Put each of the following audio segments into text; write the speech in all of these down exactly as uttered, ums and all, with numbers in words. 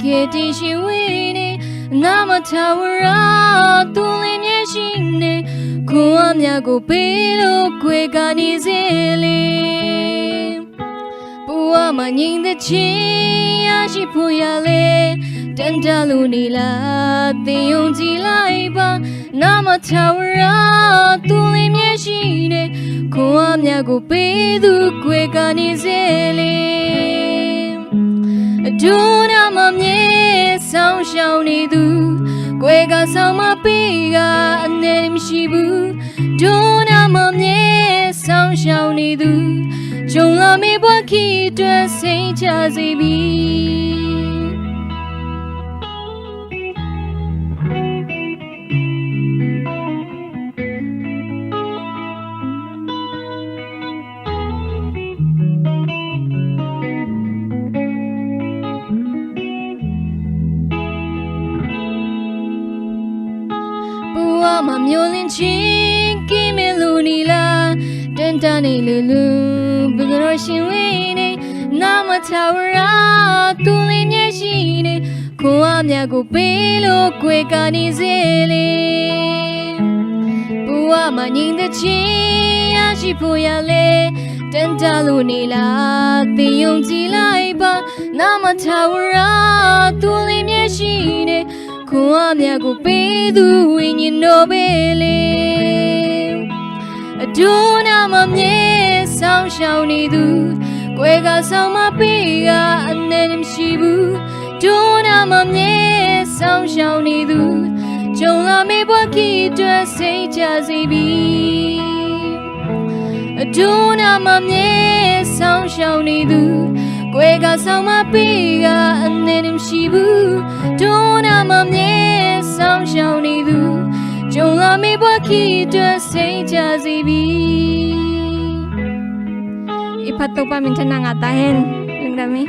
也定心为你，那么他温柔，独立面心的，苦啊，မြတ်ကို ပေးလို့ ကွဲကားနေစေလေ ဘဝမှာ ငြိမ်သက်ခြင်း ရရှိဖို့ရာလဲ တန်တလို့နေလား သင်ယုံကြည်လိုက်ပါ နာမထာဝရ သူ့လင်းမျက်ရှိနဲ့ ခွန်အားများကို ပေးသူ ကွဲကားနေစေလေ အဒိနမမျက်စောင့်ရှောက်နေသူ ကွဲကားစောင့်မပေးက အနည်းမရှိဘူး ဒိနမမျက်စောင့်ရှောက်နေသူ ကြုံလာမည့်ဘဝခေတ်အတွက် စိတ်ချစေပြီ ဘဝမှာမျှော်လင့်ခြင်းကင်းမဲ့လို့နေလား တွန်းတနေလို့လို့ဘုကရောရှင်ဝေးနေ နာမထာဝရ သူ့လင်းမျက်ရှိနေ ခွန်အားများကို ပေးလို့ ကွဲကားနေစေလေ ဘဝမှာ ငြိမ်သက်ခြင်း ရရှိဖို့ရာလဲ တွန်းတလို့နေလား သင်ယုံကြည်လိုက်ပါ နာမထာဝရ သူ့လင်းမျက်ရှိနေ ခွန်အားများကို ပေးသူ ဝိညာဉ်တော်ပဲလေ အဒိနမမျက်စောင့်ရှောက်နေသူ ကွဲကားစောင့်မပေးက အနည်းမရှိဘူး ဒိနမမျက်စောင့်ရှောက်နေသူ ကြုံလာမည့်ဘဝခေတ်အတွက် စိတ်ချစေပြီ အဒိနမမျက်စောင့်ရှောက်နေသူ ကွဲကားစောင့်မပေးက အနည်းမရှိဘူး ဒိနမမျက်စောင့်ရှောက်နေသူ ကြုံလာမည့်ဘဝခေတ်အတွက် စိတ်ချစေပြီ Ipat topa minthanna ngah ta hen. Lungdam hi.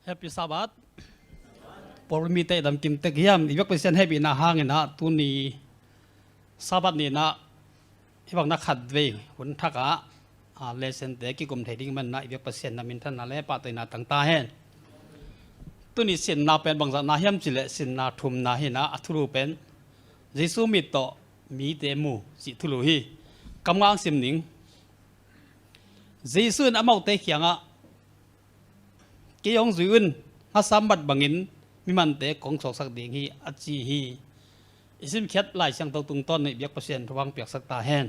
Happy Sabbath. Pawlpi mite i dam kim tek hiam? I biak Pasian hehpihna hangin ah tuni Sabbath ni-in ah hih bangin ah khatvei hun thak ah, a, lesson-te kikum thei ding manin ah i biak Pasian na minthanna le pahtawina tang ta hen. Tuni sinna pen bangzahna hiam cih leh sinna thumna hi-in ah a thulu pen Jesu mit tawh mite mu cih thulu hi. Kam nga hong sim ning. Jesu in amaute kiangah, "Kei hong zui un, hmasa mat bangin mimante kong suaksak ding hi," a ci hi. I simkhiat Lai Siangtho tungtawn in i biak Pasian thu hong piaksak ta hen.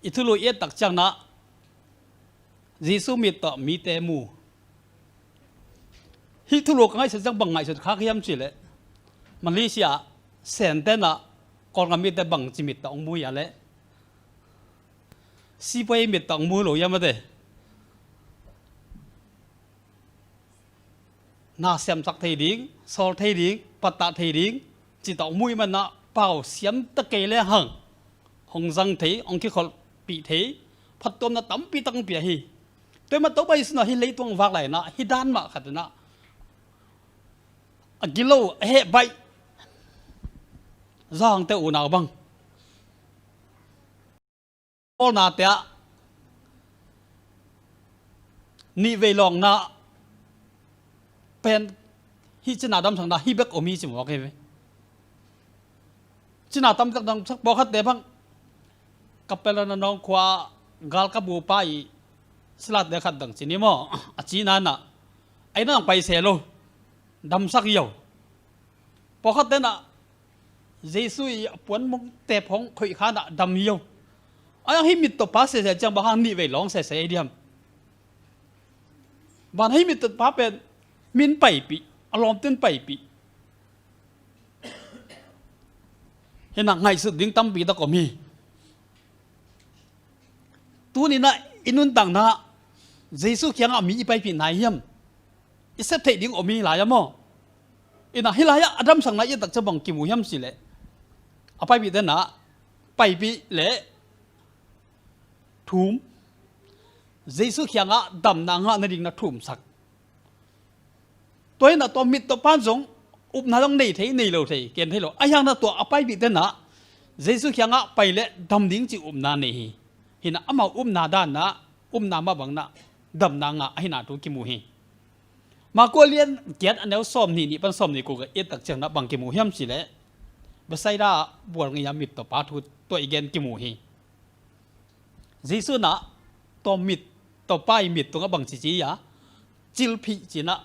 I thulu i et tak ciangin ah Jesu mit tawh mite mu. Hih thulu ka ngaihsut ciang bang ngaihsut khak hiam cih leh, Malaysia Sen ten ah Kawlgam mite bangci mit tawh hong mu hiam leh, sipuai mit tawh hong mu lo hiam a te. Na siamsak thei ding, sawl thei ding, pattah thei ding cih tawh hong mu ahih manin ah pau siam ta kei le hang hong zang thei, hong kikholhpih thei phattuamna tampi tak hong pia hi. Tua ahih manin Topa Jesu in ah hih leitung hong vak lai-in ah hih dan mah khat in ah a gilo, a heh baih, Zangte unau bang, bawlnate ah nih vei lawngna pen hih cina damsakna hih bek om hi ci mawk hi ve. Cina damsak, damsak pawlkhatte bang, Kapernaum khua-ah galkap bupa i silate khat dang ci ni maw, a cina in ah, "Ei, na dang pai se lo, damsak hi o." Pawlkhatte in ah Jesu i a puanmong tep hong khoih kha in ah dam hi o. A hih mittawpa sese ciang bang hang nih vei lawng sese ei diam? Bang hih mittawpa pen min paipih, a lawmten paipih. Hinah ngaihsut ding tampi tak om hi. Tuninah i nuntakna Jesu kiangah mi i paipih nai hiam? I sep theih ding om hi lai-ah maw? Inah hih lai-ah a damsakna i et tak ciang bang kimu hiam cih leh, a paipih tenah paipih leh thum, Jesu kiangah damna ngah nading na thumsak. Tua hinah tua mittawpa zong upna zong nei thei, nei lo thei, ken thei lo. A hiangna tua a paipih tenah Jesu kiangah pai leh dam ding cih upna nei hi. Hinah amau upna danah, upna mah bangnah damna ngah ahina thu kimu hi. Marka lian giat a neu sawm nih nih pan sawm nih kua i et tak ciangnah bang kimu hiam cih leh, Bethsaida bual ngei-a mittawpa thu tua i gen kimu hi. Jesu nah tua mittawpa i mit tungah bang cici a, cilphih cinah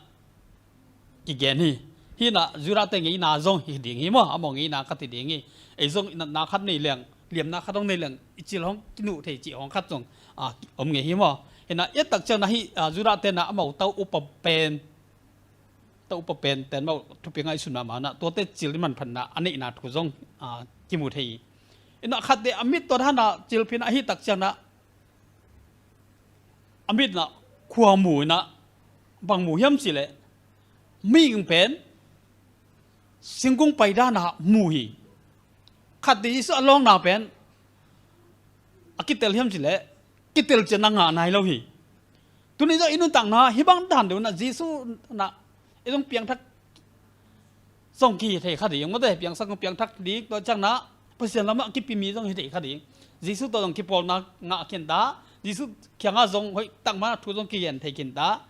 kigen hi. Hinah Judah te ngeina zong hi ding hi maw, amau ngeina khat hi ding hi. Ei zong i natna khat nei leng, liamna khat hong nei leng, i cil hong kinuh thei cih hong khat zong, a, om ngei hi maw? Hinah i et tak ciangnah hih, a, Judah tenah amau tau upa pen, tau upa pen ten amau thupi ngaihsun mahmah nah tuate cil i manphatna a neihna thu zong, a, kimu thei hi. Inah khatte a mit tua dana cilphih nah ahih tak ciangnah a mitnah khua mu inah bang mu hiam cih leh, mihing pen singkung pai dana mu hi. Khatte Jesu a lawngna pen a kitel hiam cih leh, kitel ciangnah ngah nai lo hi. Tuni zong i nuntakna hih bang dan deuhnah Jesu nah i zong piangthak zong kihi thei kha ding, mawte piangsak zong piangthak ding, tua ciangnah Pasian lamah kipi mi zong hi thei kha ding. Jesu tawh zong kipawlna ngah khinta, Jesu kiangah zong hoih tak mana thu zong kigen thei khinta.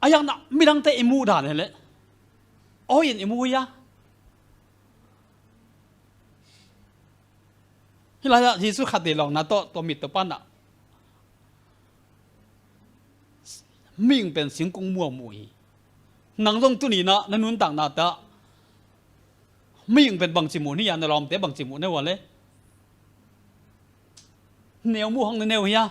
A hiangna midangte i muh dan hi leh, aw in i muh hi a. Hih lai-ah Jesu khatte lawngna tawh tua mittawpa nah mihing pen singkung mu a mu hi. Nang zong tuninah na nuntakna tah mihing pen bangci mu ni a, na lawmte bangci mu ne ua le? Neu mu hong na neu hi a.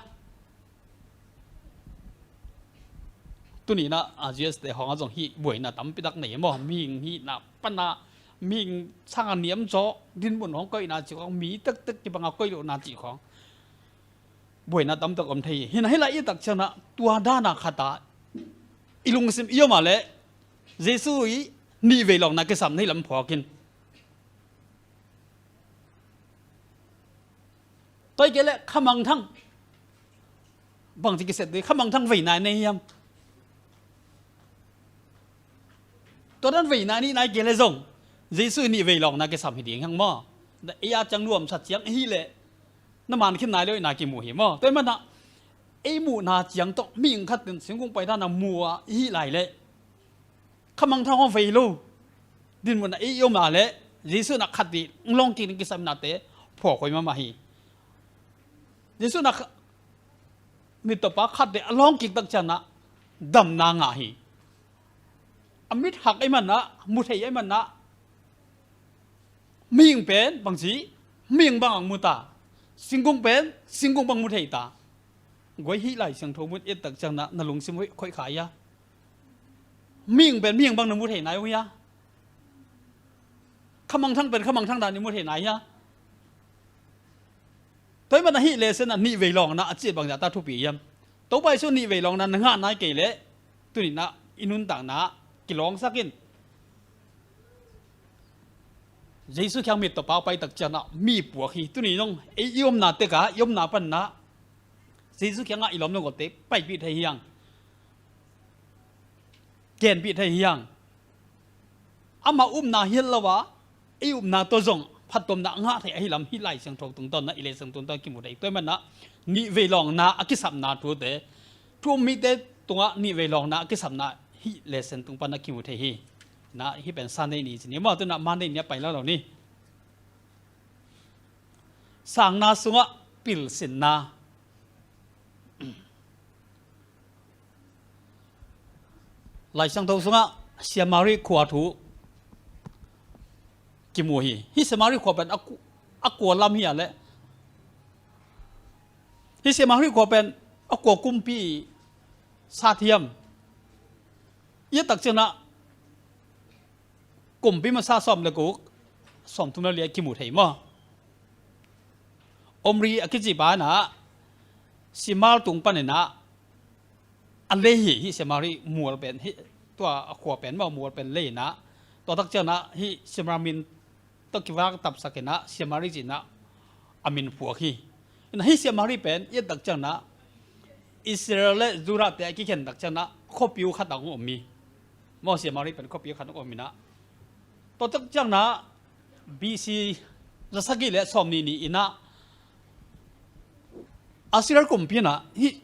Tuninah a G S te hong a zong hih buaina tampi tak nei maw? Mihing hihna pana mihing sanga niamzaw dinmun hong koihna cih khong, mi tektek kibanga koih lohna cih khong buaina tamtak om thei hi. Hinah hih lai i tak ciangnah tua dana khata i lungsim i om a leh Jesu i nih vei lawngna kisam nei lam phuakin. Tua i kei leh khamangthang bangci kiset dih, khamangthang veina nei hiam? Tua dan veina nih nai kei leh zong Jesu i nih vei lawngna kisam hi ding hang maw? Na ei a ciang nuamsa ciang ahi leh na man khin nai lo ina kimu hi maw? Tua i manah ei muhna ciang tawh mihing khat in singkung pai dana mu a ihi lai leh khamangthang hong vei lo dinmun a ei i om a leh Jesu na khat dih lawng kik ding kisamnate phuak huai mahmah hi. Jesu na kha-, mittawpa khat dih a lawng kik tak cianah damna ngah hi. A mit hak ei manah, mu thei ei manah, mihing pen bangci, mihing bang ang mu ta, singkung pen singkung bang mu thei ta. Guai hih Lai Siangtho mun et tak ciangnah na lungsim hoih khoih kha hia? Mihing pen mihing bang na mu thei nai uh hia? Khamangthang pen khamangthang dan i mu thei nai hia? Tua i manah hih lesson ah nih vei lawngna a ciat bangzah ta thupi hiam? Topa Jesu nih vei lawngna na ngah nai kei leh tuninah i nuntakna kilawngsak in. Jesu kiang mittawpa pai tak cianah mi puak hi. Tuni zong ei i omna tekah, i omna panah Jesu kiangah i lawm lawngawlte paipih thei hiang, genpih thei hiang. Amah upna hiat lo a, ei upna tawh zong phattuamna a ngah thei ahi lam hih Lai Siangtho tungtawn na i lesson tungtawn kimu thei. Tua i manah nih vei lawngna a kisapna thute, thu um mite tungah nih vei lawngna a kisapna hih lesson tung panah kimu thei hi. Na hih pen Sunday ni ci ni maw, tunah Monday ni a pai lo lo ni. Sangna sungah pilsinna. Lai Siangtho sungah Samari khua thu kimu hi. Hih Samari khua pen a ku-, a kua lam hi a leh Hih Samaria khua pen a kua kumpi sa thiam. I et tak ciangin ah kumpi masa sawm le guk, sawm thum le li a kimu thei maw? Omri a kici pa in ah Shemer tung panin ah a lei hi, hih Samaria mual pen, hih tua a khua pen maw, mual pen lei in ah, tua tak ciangin ah hih Shemer min tawh kivak tapsak in ah Samaria ci in ah a min phuak hi. In ah hih Samaria pen i et tak ciangin ah Israel le Judah te a kikhen tak ciangin ah khuapi uh khat ah hong om hi. Maw, Samaria pen khuapi uh khat ah hong om in ah, tua tak ciangin ah B C za sagih le sawm nih ni in ah Assyria kumpi in ah hih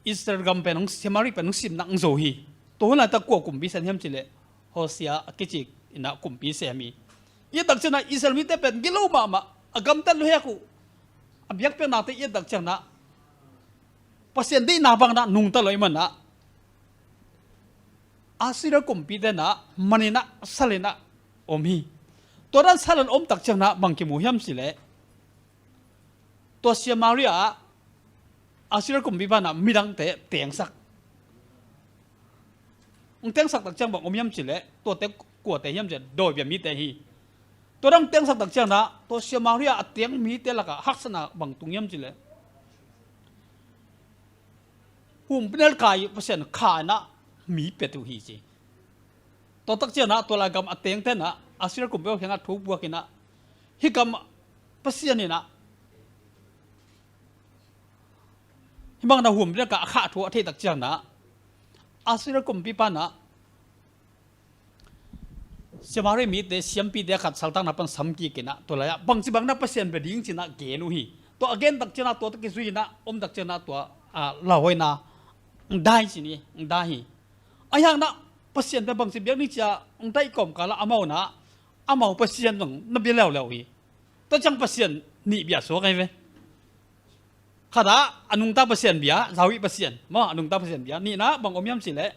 Israel gam pen hong, Samaria pen hong simna hong zo hi. Tua hun lai tak kua kumpi sem hiam cih leh Hosea a kici in ah kumpi sem hi. I et tak ciangin ah Israel mite pen gilo mahmah, a gamtat lua hek uh, a biakpiaknate i et tak ciangin ah Pasian deihna bang in ah nungta lo ahih manin ah Assyria kumpite in ah man in ah sal in ah om hi. Tua dan sal in om tak ciangin ah bang kimu hiam cih leh, tua Samaria ah Assyria kumpipa in ah midangte tengsak. Hong tengsak tak ciang bang om hiam cih leh, tuate kuate hiam cih leh dawibia mite hi. Tua dang tengsak tak ciangin ah tua Samaria a teng mite lakah haksatna bang tung hiam cih leh, humpinelkai Pasian kha in ah mi pia uh hi ci. Tua tak ciangin ah tua lai gam a tengte in ah Assyria kumpi kiangah thu puak in ah, hih gam Pasian in ah hih bangin ah humpinelkai a khah thu a theih tak ciangin ah Assyria kumpipa in ah Samaria mite, siampite khat saltanna pan sam kik in ah, tua lai ah bangci bangin ah Pasian bia ding ci in ah gen uh hi. Tua a gen tak ciangin ah tua tawh kizui in ah om tak ciangin ah tua, ah, lauhuaina hong dai ci ni, hong dai hi. Ahih hangin ah Pasian pen bangci biak ding ci a hong daih kawmkal ah amau in ah amau Pasian zong na bia leuleu hi. Tua ciang Pasian nih bia suak ahi ve. Khat ah a nungta Pasian bia, Yahweh Pasian maw, a nungta Pasian bia. Nihna bang om hiam cih leh,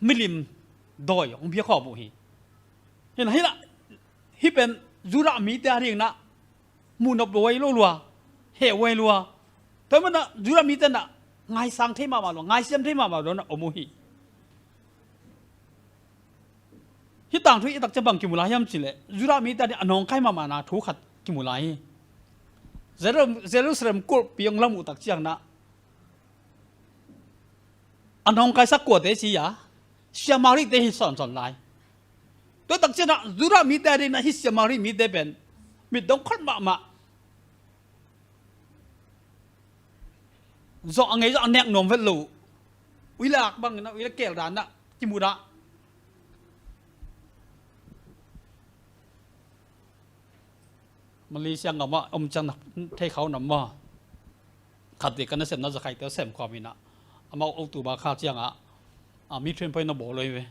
milim dawi hong bia khawm uh hi. Hi in ah, hi lah, hih pen Judah mite a ding in ah muh nop huai lo lua, heh huai lua. Tua ahih manin ah Judah mite in ah ngaisang thei mahmah lua, ngaisiam thei mahmah lua in ah om uh hi. Hih tangthu i et tak ciang bang kimu lai hiam cih leh, Judah mite a ding a nawngkai mahmahna thu khat kimu lai hi. Jeru-, Jerusalem kulhpi hong lam uh tak ciangin ah a nawngkaisak kuate ci a, Samaria te hi sawnsawn lai. Tua tak ciangin ah Judah mite a ding in ah hih Samaria mite pen mit dong khol mahmah. Zawh a ngei zawh a nek nuam vet lo. Ui lak bang in ah, ui lak kel dan in ah kimu dah. Malaysia ngam ah om ciang na thei kha uh nam maw? Khat vei ka nasepna Zakhaite sem khawm in ah, amau October kha ciangah, ah, mi train poi na bawl lo hi ve.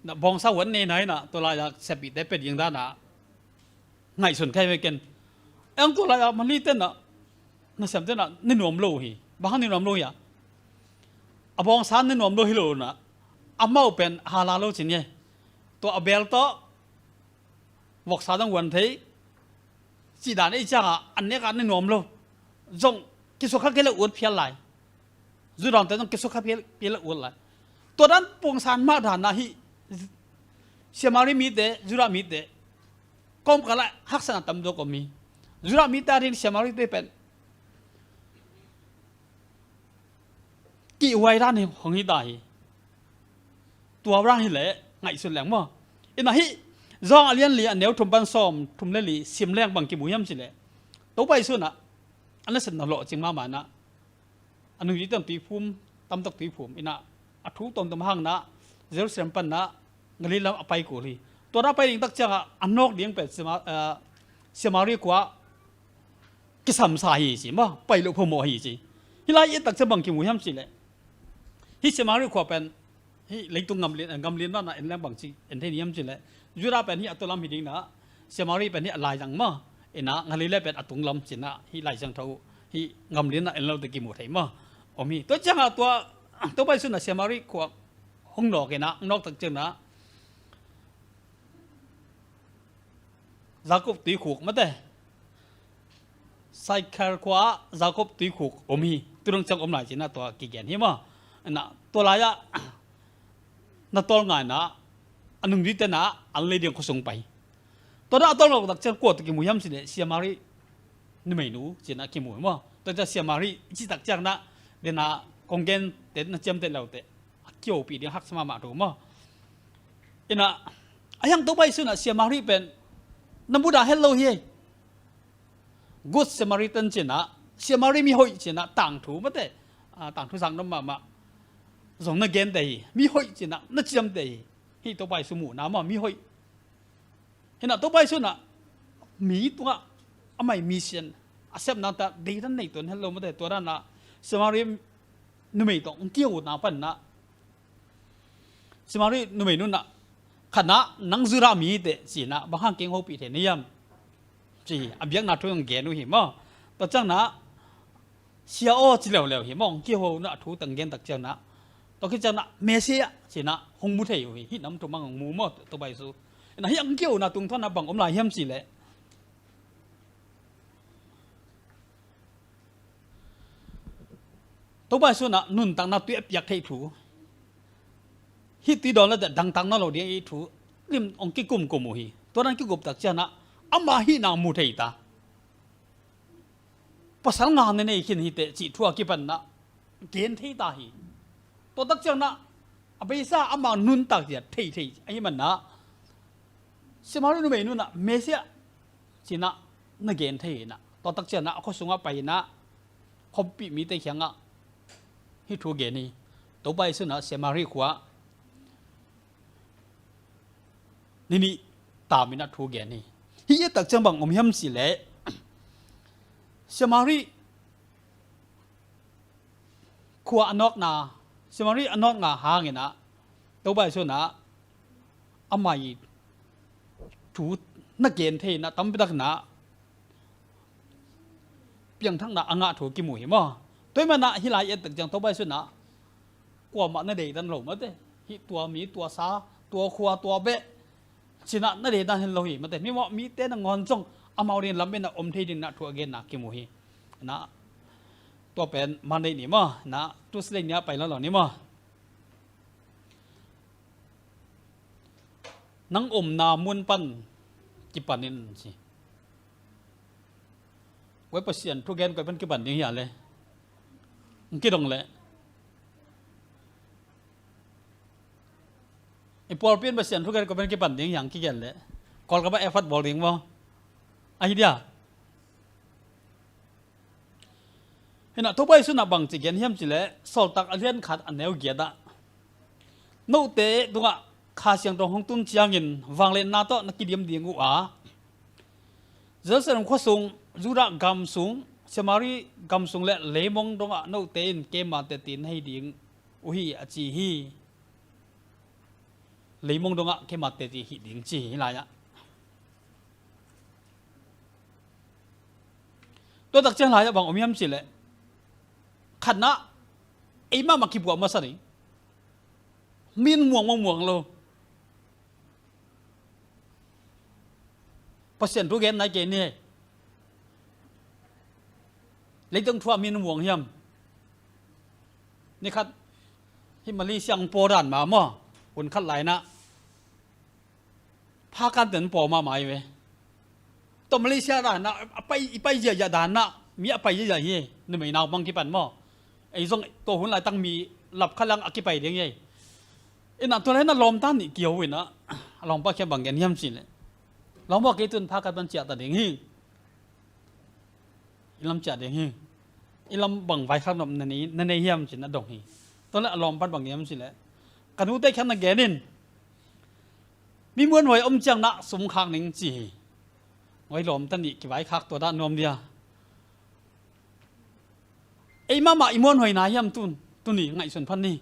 Na bawngsa huan nei nai in ah, tua lai-ah seppihte pia ding dan ah ngaihsun kha hi ve ken. Eng tua lai-ah Malay ten ah, nasemte in ah ni nuam lo hi. Bang hang ni nuam lo hi ah, a bawngsa ni nuam lo hi lo in ah, amau pen hala lo ci ni. Tua a bel tawh voksa dang huan thei cih dan ei ciangah an nek ah ni nuam lo. Zong kisukha kei le ut phial lai. Judah te zong kisukha phial, phial le ut lai. Tua dan puangsan mah dan ah hih Samaria mite, Judah mite kawmkal ah haksatna tam dok om hi. Judah mite a ding Samaria te pen kihhuai dan hi hong hi ta hi. Tua rang hi leh ngaihsun leng maw? In ah hih Zawng a lian li a neu thum pan sawm thum le li sim leng bang kimu hiam ci leh, Topa Jesu in ah a nasepna lawhcing mahmah in ah, a nungzuite in tuiphum, tamtak tuiphum in ah, a thu tuamtuam hang in ah Jerusalem pan in ah Galilee lam a pai kul hi. Tua in ah pai ding tak ciangah a nawk ding pen Sama-, eh, Samaria khua kisamsa hi ci maw, pai loh phamawh hi ci. Hih lai i et tak ciang bang kimu hiam ci leh, hih Samaria khua pen hih leitung ngamlin, ngamlin dan ah en leng bangci en thei hiam ci leh, Judah pen hih a tualam hi ding in ah, Samaria pen hih a laizang maw, in ah Galilee pen a tunglam ci in ah hih Lai Siangtho hih ngamlin ah en lo teh kimu thei maw, om hi. Tua ciangah tua, Topa Jesu in ah Samaria khua hong nawk in ah, hong nawk tak ciang in ah Jakob tuikhuk mate, Sychar khua ah Jakob tuikhuk om hi. Tua dong ciang om lai ci-in ah tua kigen hi maw. Inah tua lai-ah na tawlnga inah a nungzuite inah an lei ding khuasung pai. Tua dan a tawlnga tak ciang kua tawh kimu hiam cih leh Samari numeinu ci-in ah kimu hi maw. Tua ciang Samari i cih tak ciang inah dena kong gente na ciamteh lote a kiopih ding haksa mahmah thu maw. Inah a hiang Topa Jesu inah Samari pen na mudah het lo hi. Good Samaritan ci-in ah, Samari mi hoih ci-in ah tangthu mate, ah, tangthu sang na mahmah zong na gente hi. Mi hoih ci-in ah na ciamteh hi. Hih Topa Jesu muhna maw, mi hoih. Hinah Topa Jesu inah mi tungah amah mission a sepna tawh deidan nei tuan het lo mate, tua dan ah Samari numei tawh hong kihouna pan inah Samari numeinu inah khatna nang Judah mi hi teh ci-in ah bang hang keng hopih thei na hiam ci hi. A biakna thu hong gen uh hi maw. Tua ciang inah Sia aw ci leuleu hi maw. Hong kiho inah a thu tang gen tak ciang inah tua khit ciang inah Messiah ci-in ah hong mu thei uh hi. Hih nam thu mang hong mu maw Topa Jesu. Inah hih hong kihouna tungtawn ah bang om lai hiam cih leh Topa Jesu inah nuntakna tui a piak theih thu, hih tui dawn leh dangtak nawn lo ding i thu lim hong kikumkum uh hi. Tua dan kikup tak ciang inah ama hihna mu thei ta. Pasal nga na nei khin hi teh cih thu a kipan inah gen thei ta hi. Tua tak ciang inah a beisa ama nuntak zia thei thei ahih man inah Samari numeinu inah Messiah ci-in ah na gen thei inah tua tak ciang inah a khua sungah pai inah khuapih mite kiangah hih thu gen hi. Topa Jesu inah Samari khua ni nih tam inah thu gen hi. Hih i et tak ciang bang om hiam cih leh Samari khua a nawkna, Samari a nawkna hang inah Topa Jesu inah amah i thu na gen thei inah tampi tak inah piangthakna a ngah thu kimu hi maw. Tua ahih man inah hih lai i et tak ciang Topa Jesu inah kuamah na deidan lo mate. Hih tua mi, tua sa, tua khua, tua beh ci-in ah na deidan het lo hi mate. Mimawh mite nangawn zong amau ding lam inah om thei ding inah thu a genna kimu hi. Inah tua pen Monday ni maw, inah Tuesday ni a pai lo lo ni maw. Nang omna mun pan kipan in ci. Koi Pasian thugen koi pan kipan ding hi a le. Hong kidong leh i pawlpi in Pasian thugen koi pan kipan ding hi hong kigen leh Kawlgam ah effort bawl ding maw. Ahi dia. Hinah Topa Jesu inah bangci gen hiam cih leh Sawltak a lian khat a neu giat ah note tungah Kha Siangtho hong tun ciangin vangliatna tawh na kidiam ding uh a, Jerusalem khua sung, Judah gam sung, Samari gam sung le leimong dongah note in keima teci na hi ding uh hi a ci hi. Leimong dongah keima teci hih ding ci hi lai-ah. Tua tak ciang lai-ah bang om hiam cih leh khatna ei mahmah kibuah masa ding. Min muang muang muang lo. Pasian thu gen nai kei ni. Leitung thu a min muang hiam? Ni khat hih Malaysia ang paw dan mah maw, hun khat lai-inah pha kan ten paw mahmah hi ve. Tua Malaysia dan ah a pai, i pai ziahziah dan ah mi a pai ziahziah hi. Numei naupang kipan maw, ei zong tua hun laitak mi lap khat lang a kipai ding hi. Inah tua lai-inah lawmta nih kiho inah a lawmpa kiang bang gen hiam cih leh, lawmpa kei tun pha kan pan ciah ta ding hi. I lam ciah ding hi. I lam bang vaikhak nop na nei, na nei hiam ci-in a dong hi. Tua leh a lawmpan bang hiam cih leh, ka nute kiang na gen in, mi muanhuai om ciang na sum khak ning ci hi. Ngoi lawmta nih kivaikhak tua dah nuam dia. Ei mahmah i muanhuai na hiam tun, tuni ngaihsun phan ni.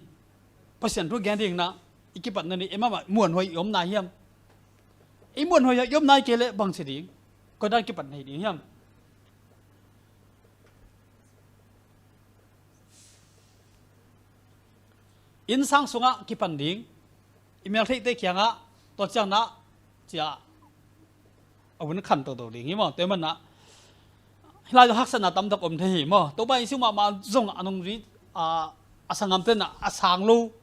Pasian thu gen ding na i kipatna ni, ei mahmah muanhuai i om na hiam? Ei muanhuai i om nai kei leh bang ci ding? Koi dan kipat na hi ding hiam? Innsang sungah kipan ding, i meltheihte kiangah, tua ciang na ciah a vun khan toto ding hi maw. Tua ahih manin ah Hih lai zong haksatna tamtak om thei hi maw? Topa Jesu mahmah zong a nungzui, a, a sanggamte in a sang lo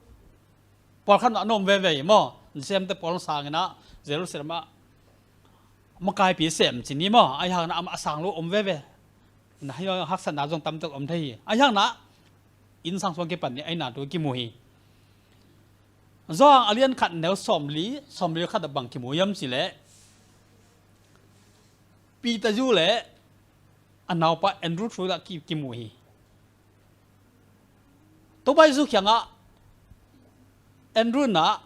pawlkhat a na om veve hi maw? Nicodemus te pawl sangin a Jerusalem ah makaipi sem cin hi maw? Ahi hangin a, a sang lo om veve. Na hih haksatna zong tamtak om thei hi. Ahi hangin a innsang suang kipan ni ahihna thu kimu hi. Johan a lian khat neu sawmli, sawmli khat ah bang kimu hiam cih leh Peter zu le a naupa Andrew thu lah ki, kimu hi. Topa Jesu kiangah Andrew in a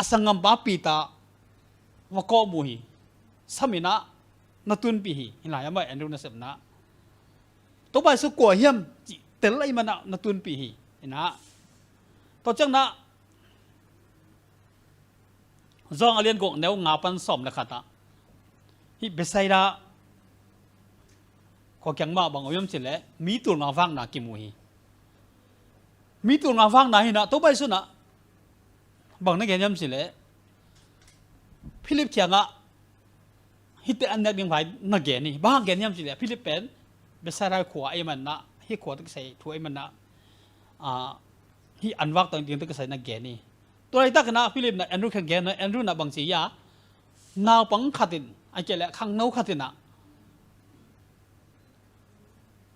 sanggampa Peter va kawh mu hi. Sam in a na tunpih hi. Hih lai ah mah Andrew nasepna, Topa Jesu kua hiam cih tel ahih man a na tunpih hi. In a, tua ciangin a Johan a lian guk neu nga pan sawm le khat ah hih Bethsaida khua kiang mah bang om hiam cih leh mi tul nga vakna kimu hi. Mi tul nga vakna hi in a, Topa Jesu in a bang na gen hiam cih leh Philip kiangah hihte an nek ding vai na gen hi. Bang hang gen hiam cih leh Philip pen Bethsaida khua ahih man a, hih khua tawh kisai thu ahih man a, a, hih an vak tawh ding tawh kisai na gen hi. Tua laitak in a Philip in a Andrew kiang gen a, Andrew in a bang ci hiam, naupang khat in, ahih kei leh khangno khat in a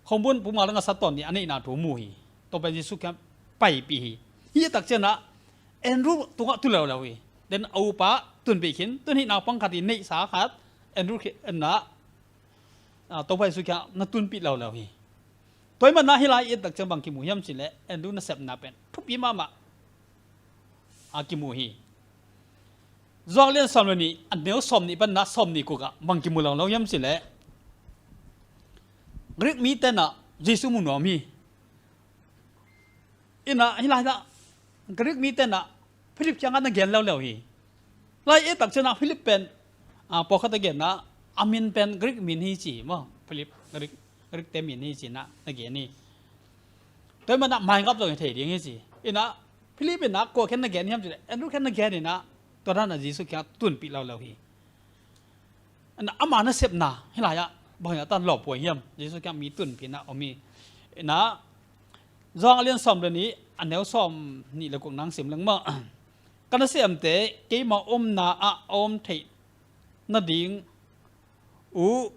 khumbun puma langa sa tawn ni a neihna thu mu hi. Tua pen Jesu kiang paipih hi. Hih tak ciangin a Andrew tungah tu leuleu hi. Then a upa tunpih khin, tun hih naupang khat in neihsa khat Andrew khi-, in a, a, Topa Jesu kiang na tunpih leuleu hi. Tua ahih man a hih lai i et tak ciang bang kimu hiam cih leh Andrew nasepna pen thupi mahmah a kimu hi. Johan lian sawm le nih, a neu sawm nih pan a sawm nih guk ah bang kimu leuleu hiam cih leh Greek mite in a Jesu mu nuam hi. In a hih lai ah Greek mite in a Philip kiangah na gen leuleu hi. Lai i et tak ciangin a Philip pen, a, pawlkhat a gen a, a min pen Greek min hi ci maw. Philip Greek, Greek te min hi ci in a na gen hi. Tua ahih man a maingap zong hi thei ding hi ci. In a Philip in a kua kiang na gen hiam cih leh Andrew kiang na gen in a, tua dan a Jesu kiang tunpih leuleu hi. In a ama nasepna hih lai ah bang hiam a tan lawhpuai hiam? Jesu kiang mi tunpih in a om hi. In a Johan a lian sawm le nih, a neu sawm nih le guk nang sim leng maw. Ka nasemte keima omna ah a om theih nading uh,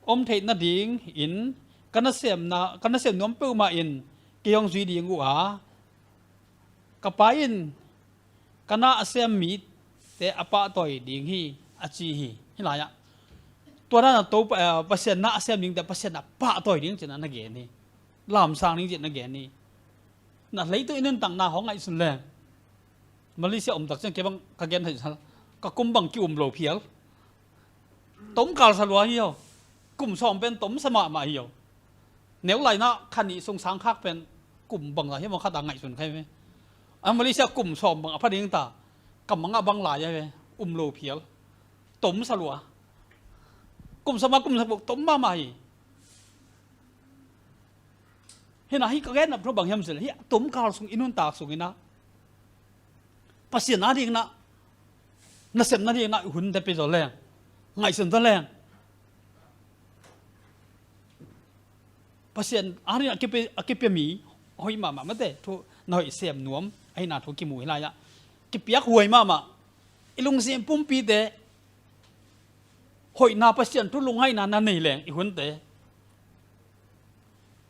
om theih nadingin ka nasemna, ka nasem nuam peuhmah in kei hong zui ding uh a, ka Pa in ka na a sem mite a pahtawi ding hi, a ci hi. Hih lai ah tua dan a Topa, eh, Pasian na a sem dingte Pasian a pahtawi ding ci in a na gen hi. Lamsang ding ci in a na gen hi. Na leitung i nuntakna hong ngaihsun leng, Malaysia om tak ciang kei bang ka gen thei sal, ka kum bang ki-um lo phial. Tom kal sa lua hi aw. Kum sawm pen tom sa mahmah hi aw. Neu lai in a kha nih sung sang khak pen kum bang lai hi maw, khat a ngaihsun khai ve. A Malaysia kum sawm bang a pha ding ta, ka mang a bang lai a ve. Um lo phial. Tom sa lua. Kum sawm a kum sa buk tom mahmah hi. Hi in a hih ka gen nop thu bang hiam cih leh hih a tom kal sung i nuntak sung in a Pasian a ding in a, nasem nading in a hunte pia zaw leng, ngaihsun zaw leng, Pasian a ding in a kipia, a kipia mi hoih mahmah mate thu na hoih sem nuam ahihna thu kimu hih lai ah. Kipiak huai mahmah, i lungsim pumpite hoihna Pasian thu lungngaihna na nei leng i hunte,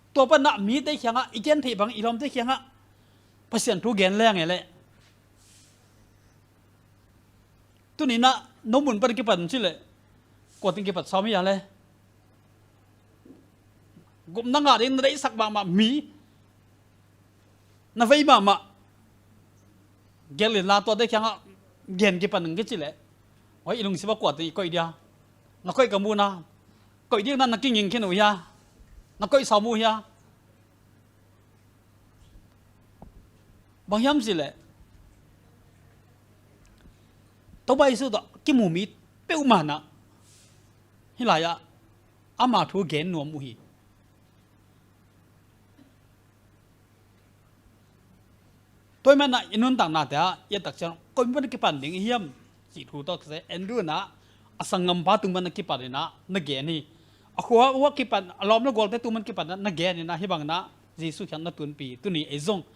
tua pan a mite kiangah i gen theih bang i lawmte kiangah Pasian thu gen leng e leh. Tuni in a no mun pan kipan cih leh kua teng kipat sawm hi a leh. Gupna ngah ding na deihsak mahmah mi, na vei mahmah gelh in la, tuate kiangah gen kipan ing kici leh, oi, i lungsim ah kua teng i koih dia? Na koih ka muhna, koih ding na na kinging khin uh hia? Na koih sawm uh hia? Bang hiam cih leh Topa Jesu tawh kimu mi peuhmah in a hih lai ah ama thu gen nuam uh hi. Tua ahih man a i nuntaknate ah i et tak ciang koi mun pan kipan ding i hiam cih thu tawh kisai Andrew in a a sanggampa tung pan a kipan in a na gen hi. a khua uah kipan, a lawm le gualte tu man kipan na gen in ah, hih bang in ah Jesu kiang na tunpih, tuni ei zong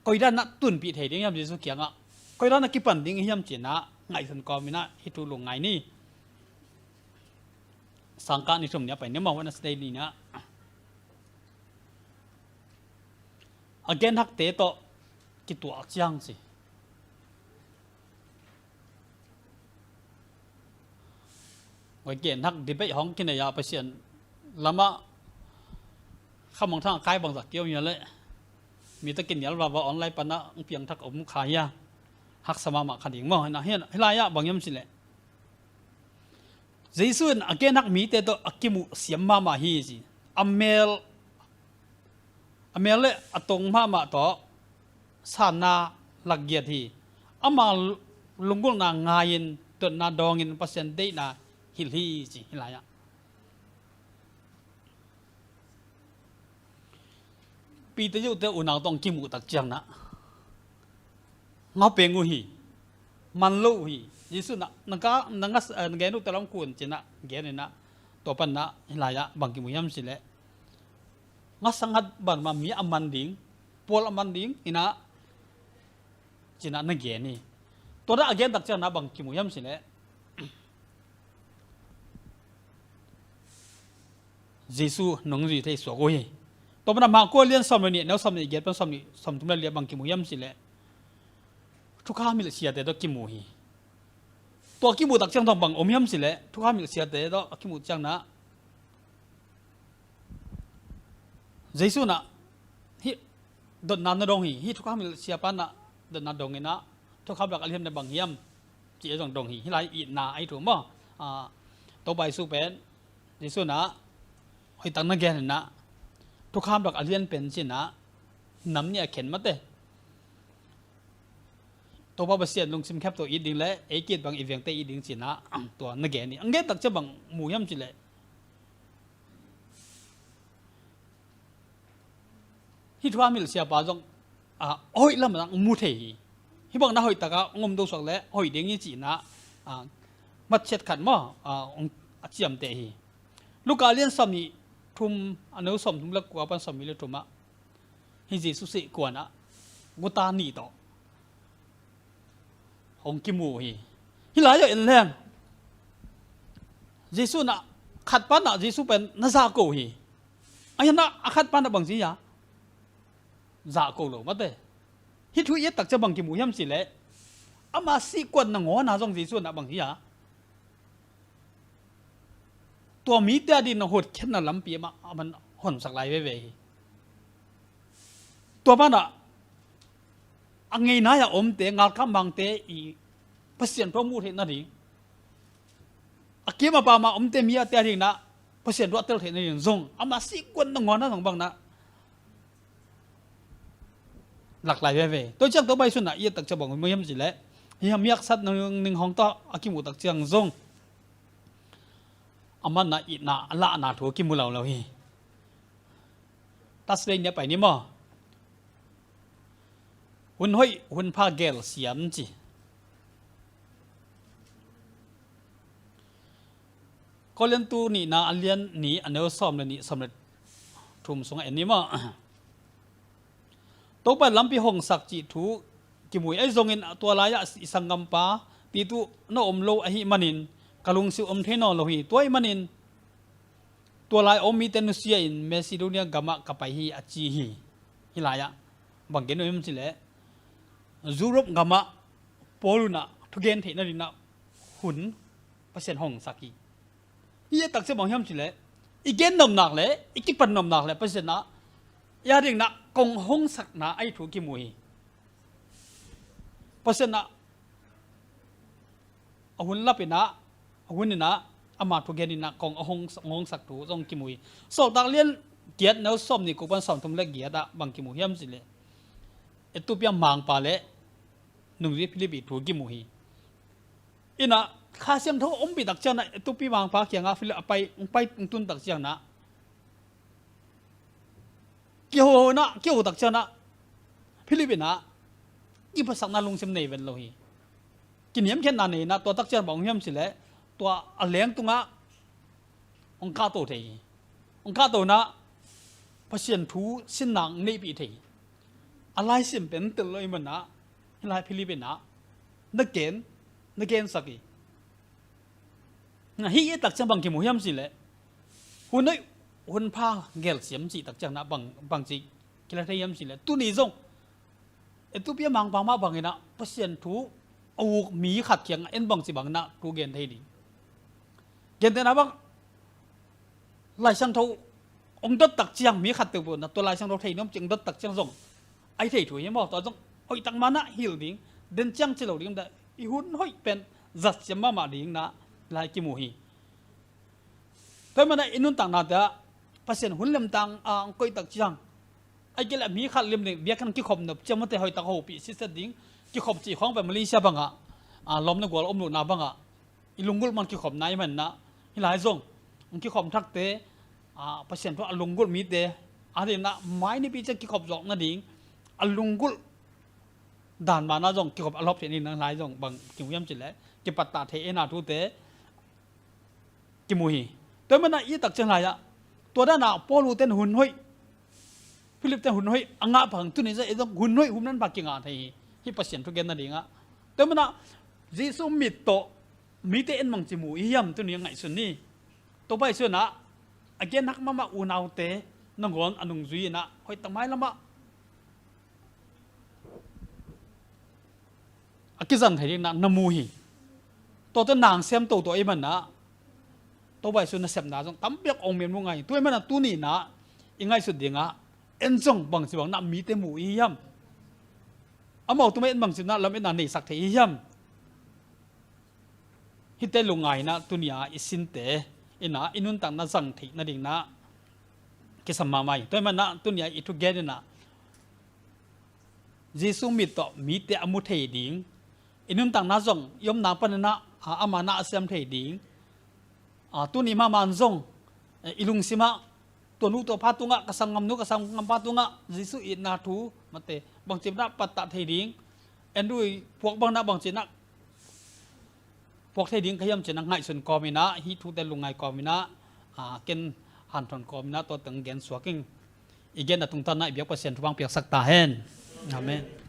koi dan ah tunpih thei ding hiam Jesu kiangah, koi dan ah kipan ding hiam ci-in ah ngaihsun kawm in ah hih thu lungngai ni. Sangkah ni thum ni a pai ni maw, Wednesday ni-in ah a genhakte tawh kituah ciang ci. Hoi, genhak debate hong kinei a, Pasian lamah khamang thang a kai bangzah kio hia leh, mi tawh kinial vava online pan ah hong piangthak om kha hia? Haksa mahmah kha ding maw. Hih lai ah bang hiam ci leh, Jesu in a genhak mite tawh a kimuh siam mahmah hi ci. A mel, a mel le a tong mahmah tawh sanna lakgiat hi. Ama lunggulhna ngai-in, dotna dawngin Pasian deihna hilh hi ci, hih lai ah. Peter, Johan te unau tawh hong kimuh tak ciang in ah, ngau peng uh hi, man lo uh hi. Jesu in ah, na ka, na nga, eh, na gen uh te lam kun ci-in ah gen in ah, tua pan in ah hih lai ah bang kimu hiam ci leh, nga sanghat bang mah mi a man ding, pawl a man ding in ah ci-in ah na gen hi. Tua dah a gen tak ciang in ah bang kimu hiam ci leh, Jesu nungzui thei suak uh hi. Tua pan ah Marka lian sawm le nih, neu sawm le giat pan sawm nih, sawm thum le li ah bang kimu hiam ci leh, thukham hilh siate tawh kimu hi. Tua kimu tak ciang tawh bang om hiam ci leh, thukham hilh siate tawh a kimu ciang in ah, Jesu in ah hih dotna na dong hi, hih thukham hilh sia pa in ah dotna dong in ah, thukham lak a lian pen bang hiam ci-a zong dong hi. Hih lai itna ahi thu maw. Ah, Topa Jesu pen, Jesu in ah hoihtak na gen in ah, thukham lak a lian pen ci-in ah nam nih a khen mate. Topa Pasian lungsim khempeuh it ding le ei ki-it bang i vengte it ding ci-in ah, tua na gen hi. Hong gen tak ciang bang mu hiam ci leh, hih thukham hilh sia pa zong, ah, hoih lam ah hong mu thei hi. Hih bang in ah hoihtak ah hong om do suak leh hoih ding hi ci-in ah, ah, matchet khat maw, ah, hong a ciamteh hi. Luka lian sawm nih thum, a neu sawm thum le kua pan sawm nih le thum ah, hih Jesu sih kuan ah guta nih tawh hong kimu hi. Hih lai ah en leng, Jesu in ah khat pa in ah Jesu pen na zahko hi. Ahi zongin ah a khat pa in ah bang ci hia? Zahko lo mate. Hih thu i et tak ciang bang kimu hiam ci leh, ama sih kuan nangawn ah zong Jesu in ah bang ci hia? Tua mite a dingin a hotkhiatna lampi amah a man honsak lai veve hi. Tua pan ah a ngei nai-a omte, galkap mangte i Pasian thu a muh theih nading, a kim a pam a omte, mi a te a dingin ah Pasian thu a tel theih nading zong ama sih kuan nangawn ah zong bang in ah lak lai veve. Tua ciang Topa Jesu in ah i et tak ciang bang mu hiam ci leh, hih a mi haksat nangning hong tawh a kimuh tak ciang zong a manna, itna, a lahna thu a kimu lo lo hi. Thursday ni a pai ni maw. Hun hoih hun pha gel siam ci. Korintu nihna a lian nih, a neu sawm le nih, sawm le thum sungah en ni maw. Topa in lampi hongsak cih thu kimu hi. Ahi zongin tua lai-ah i sanggampa Titu na om lo ahih manin ka lungsim om thei nawn lo hi. Tua ahih manin tua lai a om mite nusia-in Macedonia gamah ka pai hi, a ci hi. Hih lai-ah bang gen uh hiam ci leh, Europe gamah Paul in ah thugen theih nadingin ah hun Pasian hongsak hi. Hih a takciang bang hiam cih leh, i gen nopna le i kipan nopna le Pasian in a, i a dingin a kong hongsakna ahi thu kimu hi. Pasian in a hun lapin a, a hunin a, ama thugenin a kong a hong, hongsak thu zong kimu hi. Sawltak lian giat neu sawmnih kua pan sawmthum le giat ah bang kimu hiam cih leh, Ethiopia mangpa le nungzui Philip i thu kimu hi. In a, Kha Siangtho a ompih takciang in a, Ethiopia mangpa kiangah Philip a pai, hong pai, hong tun takciang in a, kiho in a, kiho takciang in a, Philip in a kiphatsakna lungsim nei ven lo hi. Kiniamkhiatna nei in a, tua takciang bang hiam cih leh, tua a lengtung ah hong kahto thei hi. Hong kahto inah Pasian thu sinna hong neihpih thei hi. A laisim pen tel lo ahih manah hih lai Philip inah na gen, na gensak hi. Na hih i tak ciang bang kimu hiam cih leh, hun hoih hun pha gelsiam cih tak ciang inah bang, bangci kila thei hiam cih leh, tuni zong Ethiopia mangpa mah bang inah Pasian thu a uk mi khat kiangah en bangci bang inah thu gen thei ding. Gentehna bang, Lai Siangtho hong dot tak ciang mi khat teu peuh inah tua Lai Siangtho thei nuam cih hong dot tak ciang zong a hi thei thu hi maw. Tua zong hoih tak mah inah hilh ding, den ciang ci lo ding, dah i hun hoih pen zatsiam mahmah ding inah lai kimu hi. Tua ahih manah i nuntaknate ah Pasian hun lemtang a hong koih tak ciang, ahih kei leh mi khat lim ding, biakinn kikhop nop ciang mate hoih tak hopih sitset ding, kikhop cih khawng pen Malaysia bangah, a, lawm le gual om lohna bangah i lunggulh man kikhopna ahih manah, hih lai zong hong kikhop thakte, a, Pasian thu a lunggulh mite a ding inah mai nipi ciang kikhop zawk nading a lunggulh dan mah inah zong kikhop a lawp theih nading inah hih lai zong bang kimu hiam cih leh, kipattah thei ahihna thute kimu hi. Tua ahih manah i tak ciang lai ah, tua dan ah Paul-te in hun hoih, Philip-te in hun hoih a ngah bang, tuni zong ei zong hun hoih hun manpha kingah thei hi, hih Pasian thu gen nadingah. Tua ahih manah Jesu mit tawh mite en bangci mu i hiam, tuni a ngaihsun ni. Topa Jesu inah a gen hak mahmah unaute nangawn a nungzui inah hoih tak mailamah a kizang thei ding inah na mu hi. Tuate nang sem toto ahih manah Topa Jesu nasepna zong tampi hong om mian mu ngai hi. Tua ahih manah tuni inah i ngaihsut dingah en zong bangci bang inah mite mu i hiam? Amau tuma en bangci inah lametna neisak thei i hiam? Hihte lungngai inah tuni a i sinte inah i nuntakna zang theih nading inah kisam mahmah hi. Tua ahih manah tuni a i thugen inah Jesu mit tawh mite a mu thei ding, i nuntakna zong i omna pan inah, a, ama na a siam thei ding, a, tuni mahmah zong, eh, i lungsimah tua nu tua pa tungah, ka sanggamnu ka sanggampa tungah Jesu itna thu mate bangci bang inah pattah thei ding, en rui puak bang inah bangci bang inah puak thei ding ka hiam cih inah ngaihsun kawm inah, hih thute lungngai kawm inah, a, ken hanthawn kawm inah tua teng gen suak ing. I gen a tungtawn inah i biak Pasian thupha hong piaksak ta hen. Amen.